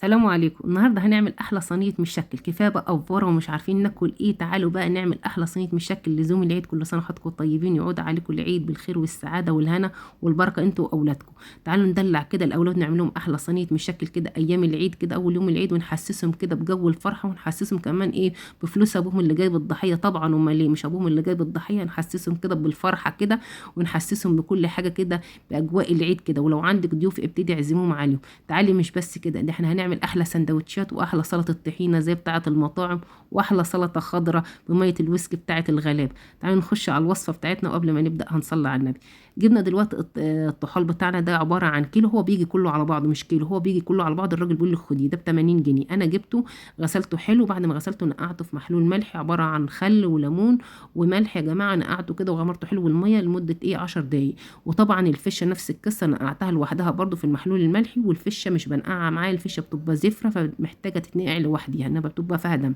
سلام عليكم. النهارده هنعمل احلى صينية مشكل. كفاية بقى افوره ومش عارفين ناكل ايه، تعالوا بقى نعمل احلى صينية مشكل لزوم العيد. كل سنة وحضراتكم طيبين، يعود عليكم العيد بالخير والسعادة والهنا والبركة انتوا واولادكم. تعالوا ندلع كده الاولاد، نعمل لهم احلى صينية مشكل كده ايام العيد كده، اول يوم العيد، ونحسسهم كده بجو الفرحة، ونحسسهم كمان ايه بفلوس ابوهم اللي جايب الضحية. طبعا امال ليه مش ابوهم اللي جايب الضحية؟ نحسسهم كده بالفرحه كده، ونحسسهم بكل حاجة كده باجواء العيد كده. ولو عندك ضيوف ابتدي اعزموهم عليهم. تعالي مش بس كده، ده احنا هنعمل احلى سندوتشات واحلى سلطة طحينه زي بتاعه المطاعم، واحلى سلطة خضراء بميه الويسكي بتاعه الغلاب. تعالوا نخش على الوصفة بتاعتنا، وقبل ما نبدا هنصلي على النبي. جبنا دلوقتي الطحال بتاعنا ده عبارة عن كيلو، هو بيجي كله على بعضه، مش كيلو، هو بيجي كله على بعض. الراجل بيقول لي خديه ده ب 80 جنيه. انا جبته غسلته حلو، بعد ما غسلته نقعته في محلول ملح عبارة عن خل وليمون وملح يا جماعة، نقعته كده وغمرته حلو بالمية لمدة ايه 10 دقايق. وطبعا الفشه نفس القصة، نقعتها لوحدها برده في المحلول الملحي، والفشه مش بنقعها معايا، الفشه بتبقى زفره فمحتاجه تتنقع لوحديها، انها بتبقى فيها دم.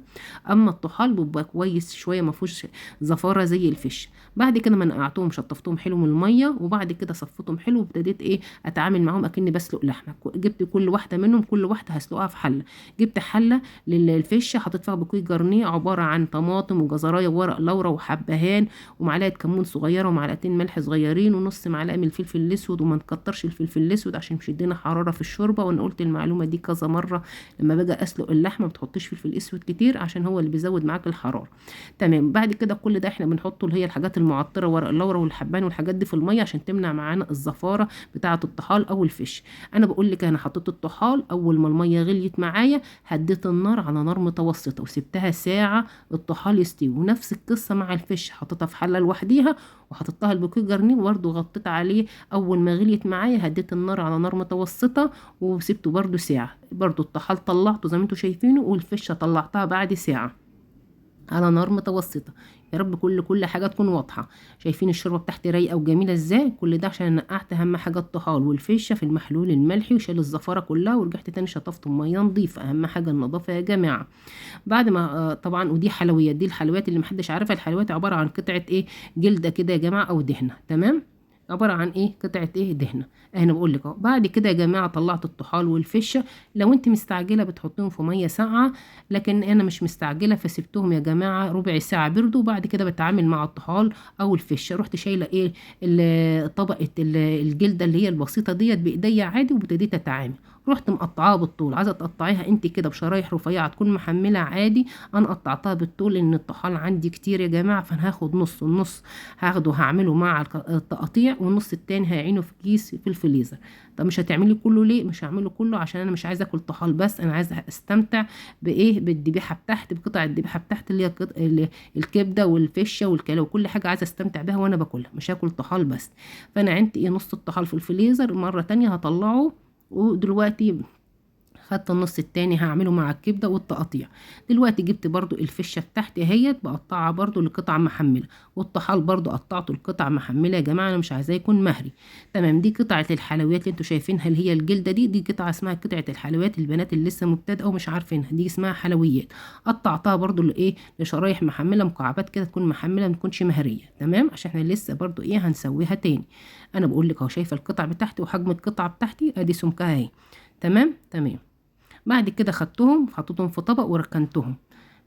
اما الطحال بيبقى كويس شوية، ما فيهوش زفاره زي الفشه. بعد كده ما نقعتهم شطفتهم حلو من المية، وبعد كده صفيتهم حلو، وابتديت ايه اتعامل معاهم اكني بسلق لحمه. جبت كل واحدة منهم، كل واحدة هسلقها في حله. جبت حله للفشه حطيت فيها bouquet garni عبارة عن طماطم وجزرايه وورق لورا وحبهان ومعلقة كمون صغيرة ومعلقتين ملح صغيرين ونص معلقه من الفلفل الاسود، وما نكترش الفلفل الاسود عشان مش يدينا حرارة في الشوربة. وانا قلت المعلومة دي كذا مرة، لما باجي اسلق اللحمة ما بتحطيش فلفل اسود كتير عشان هو اللي بيزود معاك الحرارة. تمام. بعد كده كل ده احنا بنحطه اللي هي الحاجات المعطره ورق اللورا والحبان والحاجات دي في المية عشان تمنع معانا الزفاره بتاعه الطحال او الفش. انا بقول لك انا حطيت الطحال اول ما المية غليت معايا هديت النار على نار متوسطه وسبتها ساعة الطحال يستوي. ونفس القصة مع الفش، حطيتها في حله لوحديها وحطيتها ال bouquet garni وبرده غطيت عليه. اول ما غليت معايا هديت النار على نار متوسطه وسبته برده ساعة. برده الطحال طلعته زي ما انتم شايفينه، والفشه طلعتها بعد ساعة على نار متوسطه. يا رب كل حاجة تكون واضحة. شايفين الشوربة بتاعتي رايقة وجميلة ازاي؟ كل ده عشان نقعت اهم حاجة الطحال والفشه في المحلول الملحي وشال الزفاره كلها، ورجعت تاني شطفت بميه نظيفة. اهم حاجة النظافة يا جماعة. بعد ما طبعا ودي حلويات، دي الحلويات اللي محدش عارفها. الحلويات عبارة عن قطعه ايه جلده كده يا جماعة او دهنه، تمام، عبارة عن ايه قطعه ايه دهنه. انا بقول لك اهو. بعد كده يا جماعة طلعت الطحال والفشه. لو انت مستعجلة بتحطيهم في مية ساقعه، لكن انا مش مستعجلة فسبتهم يا جماعة ربع ساعة بردوا. وبعد كده بتعامل مع الطحال او الفشه. رحت شايله ايه طبقه الجلدة اللي هي البسيطة ديت بايديا عادي، وابتديت اتعامل. رحت مقطعاها بالطول، عايزه تقطعيها انت كده بشرايح رفيعة تكون محمله عادي. انا قطعتها بالطول لان الطحال عندي كتير يا جماعة، فانا هاخد نص النص هاخده هعمله مع التقطيع، والنص التاني هعينه في كيس في الفريزر. طب مش هتعملي كله ليه؟ مش هعمله كله عشان انا مش عايزه اكل طحال بس، انا عايزه استمتع بايه بالذبيحه بتاعتي، بقطع الذبيحة بتاعتي اللي هي الكبده والفشه والكلى وكل حاجة عايزه استمتع بها وانا باكلها، مش هاكل طحال بس. فانا عندي ايه نص الطحال في الفريزر، مرة تانية هطلعه. ودلوقتي خدت النص التاني هعمله مع الكبده والتقطيع. دلوقتي جبت برضو الفشه بتاعتي اهيت بقطعها برضو لقطع محمله، والطحال برضو قطعته لقطع محمله يا جماعة، انا مش عايزاه يكون مهري. تمام. دي قطعه الحلويات اللي انتوا شايفينها اللي هي الجلدة دي، دي قطعه اسمها قطعه الحلويات، البنات اللي لسه مبتدئة ومش عارفينها دي اسمها حلويات. قطعتها برضو لايه لشرايح محمله، مكعبات كده تكون محمله ما تكونش مهريه، تمام، عشان احنا لسه برضو ايه هنسويها تاني. انا بقول لك اهو، شايفه القطع بتاعتي وحجم القطعة بتاعتي ادي سمكها اهي. تمام تمام. بعد كده خدتهم حطيتهم في طبق وركنتهم.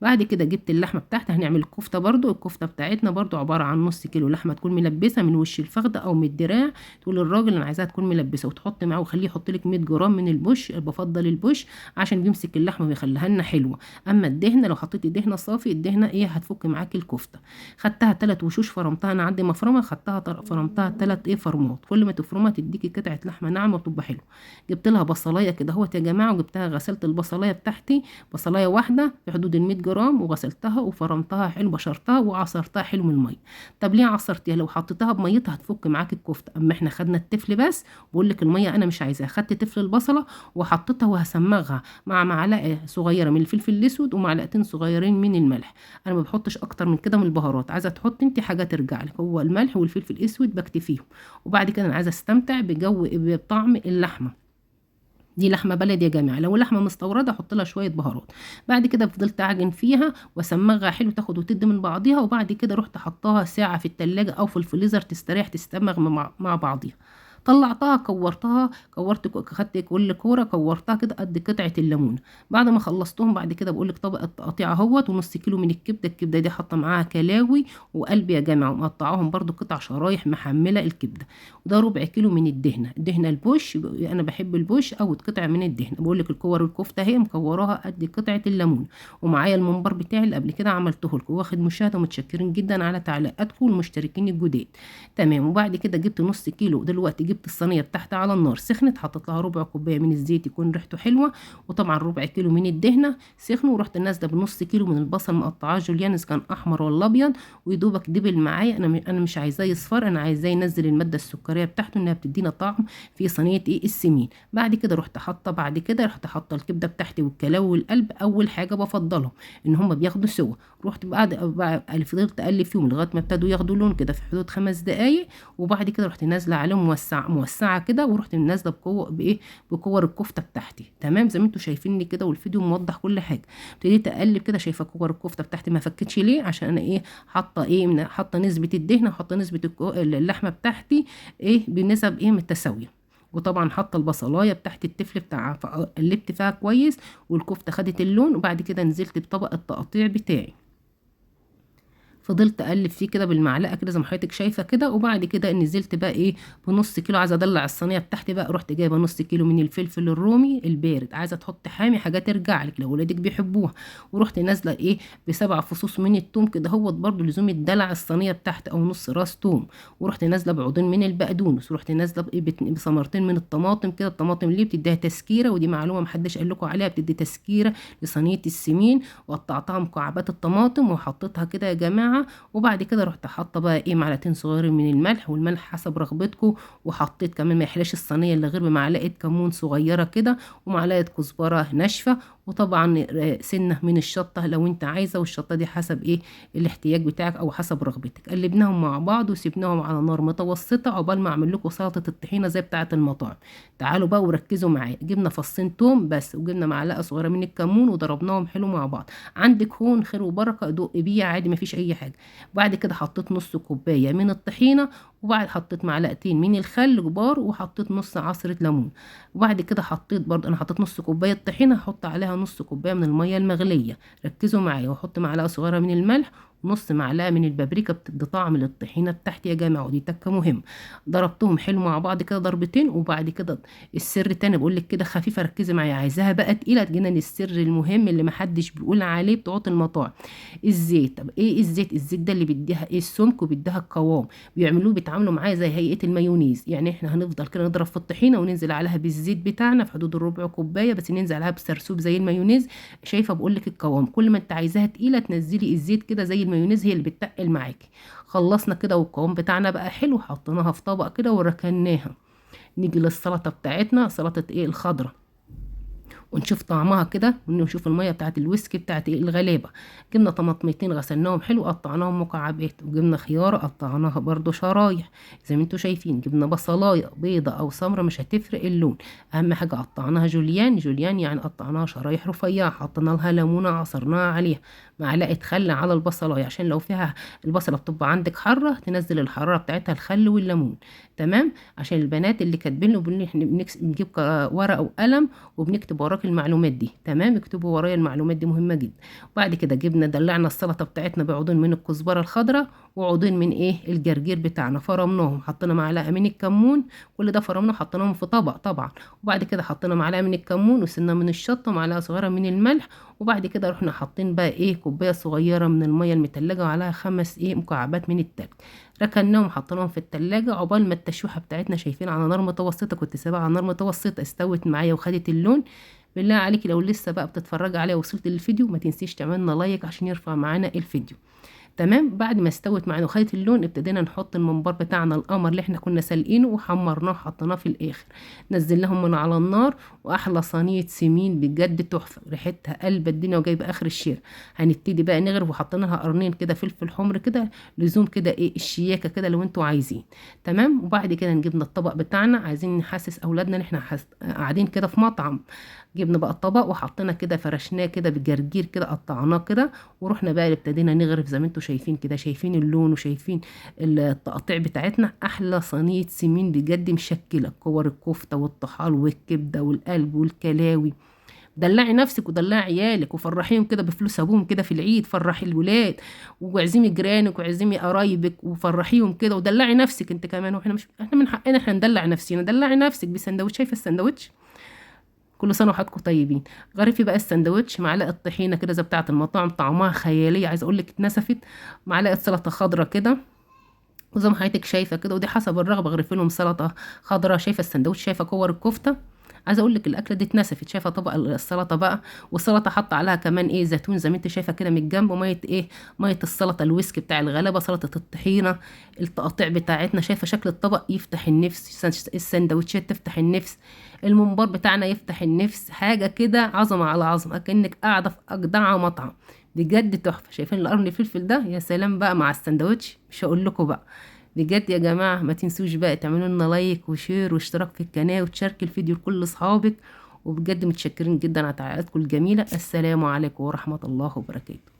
بعد كده جبت اللحمة بتاعتي، هنعمل الكفتة برضو. الكفتة بتاعتنا برضو عبارة عن نص كيلو لحمه تكون ملبسه من وش الفخده او من الدراع. تقول للراجل انا عايزاها تكون ملبسه، وتحط معاه وخليه يحط لك 100 جرام من البوش. بفضل البوش عشان بيمسك اللحمة ويخليها لنا حلوة. اما الدهنه لو حطيتي دهنه صافي الدهنه ايه هتفك معاكي الكفتة. خدتها 3 وشوش فرمتها، انا عندي مفرمه خدتها فرمتها 3 ايه فرمات. كل ما تفرمها تديكي قطعه لحمه ناعمة وتبقى حلوة. جبت لها بصلايه كده اهوت يا جماعة، وجبتها غسلت البصلايه بتاعتي، بصلايه واحدة في حدود ال 100 جرام، وغسلتها وفرمتها حلو، بشرتها وعصرتها حلو من المية. طب ليه عصرتيها؟ لو حطيتها بميتها هتفك معاك الكفتة. اما احنا خدنا التفل بس، بقول لك المية انا مش عايزاها. خدت تفل البصله وحطيتها وهسمغها مع معلقه صغيرة من الفلفل الاسود ومعلقتين صغيرين من الملح. انا ما بحطش اكتر من كده من البهارات، عايزه تحط انت حاجة ترجع لك، هو الملح والفلفل الاسود بكتفيهم. وبعد كده انا عايزه استمتع بجو بطعم اللحمة. دي لحمه بلدي يا جماعة، لو لحمه مستورده احط لها شوية بهارات. بعد كده فضلت اعجن فيها واسمغها حلو، تاخد وتدي من بعضيها. وبعد كده رحت حطاها ساعة في التلاجة او في الفريزر تستريح تستمغ مع بعضيها. طلعتها كورتها، كورت خدت كل كورة كورتها كده قد قطعه الليمونه. بعد ما خلصتهم بعد كده بقول لك طبق التقطيع اهوت، ونص كيلو من الكبده. الكبده دي حاطه معاها كلاوي وقلب يا جماعة، ومقطعاهم برده قطع شرايح محمله الكبده. وده ربع كيلو من الدهنه، دهنه البوش، انا بحب البوش او قطع من الدهنه. بقول لك الكور الكفتة اهي مكوراها قد قطعه الليمون. ومعايا الممبار بتاعي اللي قبل كده عملته لكم، واخد مشاهده، ومتشكرين جدا على تعليقاتكم والمشتركين الجداد. تمام. وبعد كده جبت نص كيلو، دلوقتي جبت الصينية بتاعتي على النار سخنت، حطيت لها ربع كوباية من الزيت يكون ريحته حلوة، وطبعا ربع كيلو من الدهنه سخن، ورحت نازله بنص كيلو من البصل مقطعاه جوليان اذا كان احمر ولا ابيض، ويدوبك دبل معايا. انا مش عايزاه يصفر، انا عايزاه ينزل المادة السكريه بتاعته انها بتدينا طعم في صينية ايه السمين. بعد كده رحت حاطه، بعد كده رحت حاطه الكبده بتاعتي والكلاوي والقلب، اول حاجة بفضلهم ان هم بياخدوا سوا. رحت بعد فضلت اقلب فيهم لغاية ما ابتدوا ياخدوا لون كده في حدود 5 دقايق، وبعد كده رحت نازله عليهم موسعه كده، ورحت نازله بقوة بايه بكور الكفتة بتاعتي. تمام زي ما انتم شايفيني كده، والفيديو موضح كل حاجة. ابتديت اقلب كده، شايفه كور الكفتة بتاعتي ما فكتش ليه؟ عشان انا ايه حاطه ايه، حاطه نسبه الدهنه وحاطه نسبه اللحمة بتاعتي ايه بنسب ايه متساوية، وطبعا حاطه البصلايه بتاعت التفل بتاعها، فقلبت فيها كويس والكفته خدت اللون. وبعد كده نزلت بطبق التقطيع بتاعي، فضلت اقلب فيه كده بالمعلقه كده زي ما حضرتك شايفه كده. وبعد كده نزلت بقى ايه بنص كيلو، عايزه ادلع الصينية بتاعتي بقى، رحت جايبه نص كيلو من الفلفل الرومي البارد، عايزه تحط حامي حاجة ترجع لك لو ولادك بيحبوها. ورحت نازله ايه ب7 فصوص من التوم كده هوت برده لزوم الدلع الصينية بتاعتي، او نص راس توم. ورحت نازله بعودين من البقدونس، ورحت نازله بايه بثمرتين من الطماطم كده. الطماطم ليه بتديها تسكيره، ودي معلومة محدش قال لكم عليها، بتدي تسكيره لصينيه السمين. وقطعتها مكعبات الطماطم وحطيتها كده يا جماعة. وبعد كده رحت حاطه بقى ايه معلقتين صغيرين من الملح، والملح حسب رغبتكم. وحطيت كمان ما يحلاش الصينية الا غير بمعلقه كمون صغيرة كده، ومعلقة كزبره ناشفة، وطبعا سنة من الشطه لو انت عايزه، والشطه دي حسب ايه الاحتياج بتاعك او حسب رغبتك. قلبناهم مع بعض وسيبناهم على نار متوسطه عقبال ما اعمل لكم سلطة الطحينه زي بتاعه المطاعم. تعالوا بقى وركزوا معايا. جبنا فصين توم بس، وجبنا معلقه صغيرة من الكمون، وضربناهم حلو مع بعض. عندك هون خير وبركة، دق بيه عادي مفيش اي حاجة. بعد كده حطيت نص كوباية من الطحينه، وبعد حطيت معلقتين من الخل كبار، وحطيت نص عصره ليمون. وبعد كده حطيت برضه، انا حطيت نص كوباية طحينه، هحط عليها نص كوباية من المية المغليه، ركزوا معايا. واحط معلقه صغيرة من الملح، ونص معلقه من البابريكا بتدي طعم للطحينه بتاعتي يا جماعة، ودي تكه مهمة. ضربتهم حلو مع بعض كده ضربتين. وبعد كده السر تاني بقول لك كده خفيفة، ركزي معايا، عايزاها بقى تقيلة. جينا للسر المهم اللي محدش بيقول عليه بتوع المطاعم، الزيت. طب ايه الزيت؟ الزيت ده اللي بيديها ايه السمك وبيديها القوام، بيعملوه بيتعاملوا معاه زي هيئة المايونيز. يعني احنا هنفضل كده نضرب في الطحينه وننزل عليها بالزيت بتاعنا في حدود الربع كوباية بس، ننزل عليها بسرسوب زي المايونيز. شايفه بقول لك القوام، كل ما انت عايزاها تقيلة تنزلي الزيت كده زي المايونيز، هي اللي بتتقل معاكي. خلصنا كده والقوام بتاعنا بقى حلو، حطيناها في طبق كده وركناها. نيجي للسلطة بتاعتنا، سلطة ايه الخضرة، ونشوف طعمها كده، ونشوف المية بتاعت الويسكي بتاعت الغلابة. جبنا طماطمتين غسلناهم حلو قطعناهم مكعبات، وجبنا خياره قطعناها برضو شرايح زي ما انتوا شايفين. جبنا بصلايه بيضة او سمرة مش هتفرق اللون، اهم حاجة قطعناها جوليان جوليان، يعني قطعناها شرايح رفيعة، حطينا لها ليمونه عصرناها عليها، معلقه خل على البصلايه عشان لو فيها البصله بتبقى عندك حارة تنزل الحرارة بتاعتها الخل والليمون. تمام، عشان البنات اللي كاتبين له بنجيب ورقة وقلم وبنكتب وراك المعلومات دي. تمام، اكتبوا ورايا المعلومات دي مهمة جدا. وبعد كده جبنا دلعنا السلطة بتاعتنا بعودين من الكزبره الخضراء وعودين من ايه الجرجير بتاعنا، فرمناهم، حطينا معلقه من الكمون، كل ده فرمناه وحطيناهم في طبق طبعا. وبعد كده حطينا معلقه من الكمون وسنة من الشطه ومعلقة صغيرة من الملح. وبعد كده رحنا حاطين بقى ايه كوباية صغيرة من المية المتلجه وعليها 5 ايه مكعبات من التلج، ركناهم وحطيناهم في التلاجة عقبال ما التشويحه بتاعتنا شايفين على نار متوسطه، كنت سايباها على نار متوسطه، استوت معايا وخدت اللون. بالله عليكي لو لسه بقى بتتفرجي عليا وصلت للفيديو ما تنسيش تعملنا like عشان يرفع معانا الفيديو. تمام، بعد ما استوت معانا وخدت اللون ابتدينا نحط الممبار بتاعنا القمر اللي احنا كنا سالقينه وحمرناه وحطيناه في الاخر، نزلناهم من على النار. واحلى صينية سمين بجد تحفة، ريحتها قلب الدنيا وجايبه اخر الشير. هنبتدي بقى نغرف، وحطينا لها قرنين كده فلفل حمر كده لزوم كده ايه الشياكه كده لو انتوا عايزين. تمام، وبعد كده نجيبنا الطبق بتاعنا، عايزين نحسس اولادنا ان احنا قاعدين كده في مطعم. جبنا بقى الطبق وحطينا كده فرشناه كده بالجرجير كده قطعناه كده، ورحنا بقى ابتدينا نغرف زي ما انتوا شايفين كده، شايفين اللون وشايفين التقطيع بتاعتنا. احلى صينية سمين بجد مشكلة، كور الكفتة والطحال والكبده والقلب والكلاوي. دلعي نفسك ودلعي عيالك وفرحيهم كده بفلوس ابوهم كده في العيد. فرحي الولاد وعزمي جيرانك وعزمي قرايبك وفرحيهم كده، ودلعي نفسك انت كمان. واحنا مش احنا من حقنا احنا ندلع نفسنا. دلعي نفسك بسندوتش. شايفه السندوتش؟ كل سنة وحضراتكم طيبين. غرفي بقى السندوتش، معلقه طحينه كده زي بتاعه المطاعم، طعمها خيالية عايزه اقول لك اتنسفت. معلقه سلطة خضراء كده وزي ما حضرتك شايفه كده، ودي حسب الرغبة. غرفي لهم سلطة خضراء. شايفه السندوتش؟ شايفه كور الكفتة؟ عايزه اقول لك الاكلة دي اتنسفت. شايفه طبق السلطة بقى، والسلطة حاطه عليها كمان ايه زيتون زي ما انت شايفه كده من الجنب، ومية ايه مية السلطة الويسك بتاع الغلابة، سلطة الطحينه، التقطيع بتاعتنا. شايفه شكل الطبق يفتح النفس، السندوتشات تفتح النفس، الممبار بتاعنا يفتح النفس، حاجة كده عظمه على عظمه، كانك قاعدة في اجدع مطعم بجد تحفة. شايفين القرن الفلفل ده؟ يا سلام بقى مع السندوتش، مش هقول لكم بقى بجد يا جماعة. ما تنسوش بقى تعملوا لنا like و share واشتراك في القناة، وتشارك الفيديو لكل اصحابك. وبجد متشكرين جدا على تعليقاتكم الجميلة. السلام عليكم ورحمة الله وبركاته.